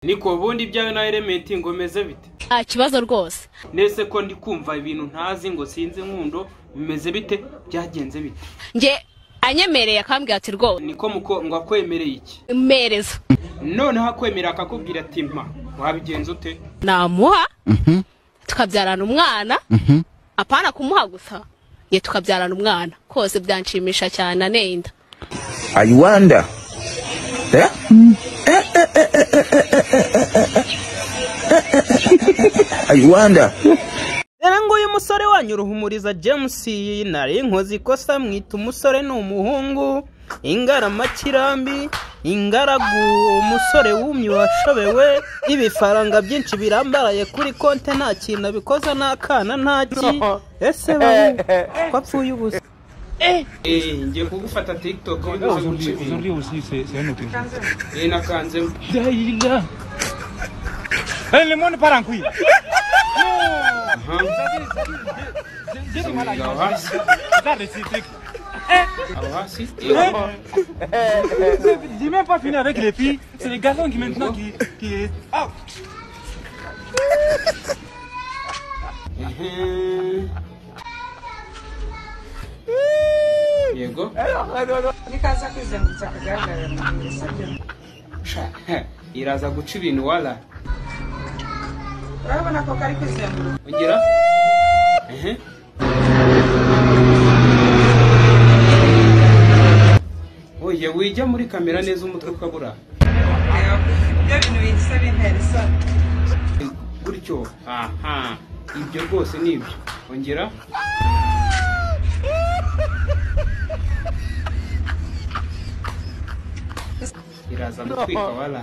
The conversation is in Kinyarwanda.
Niko ubundi ibyawe na Element ngo meze bite? Nta kibazo rwose. Nese ko ndi kumva ibintu ntazi ngo sinzi nkundo bimeze bite, byagenze bite? Nge anyemereye akambwira ati rwose. Niko muko ngo akwemereye iki? Mpereza. Noneho akwemera akakubwira ati mpa, wabigenza ute? Namuha. Tukabyarana umwana. Apana kumuha gusa. Nge tukabyarana umwana. Kose byanshimisha cyane anenda. I wonder. Eh? I wonder. Rero ngo uyu musore wanyu Ruhumuriza James nari nkoze ikosa mwita umusore ni umuhungu, ingaramakirambi, ingaragu, umusore wumye washobewe, ibifaranga byinshi birambaraye kuri konte nta kintu abikoza n'akana ntaki. Ese bawe ko apfuye ubusa? Ngiye kugufata TikTok. Aujourd'hui aussi c'est un autre jour. Nakanzemo. Le monde part en couille. J'ai même pas fini avec les filles, c'est les garçons qui maintenant qui... Ah. Yego. Iraza guca ibintu wala. Urabona ko kari kwizenguruka. Ongera. Oye, wijya muri kamera neza umutwe ukabura. Ibyo bintu bihise bintera isoni. Gutyo. Aha. Ibyo rwose ni ibyo. Ongera. Iraza gutwika wala.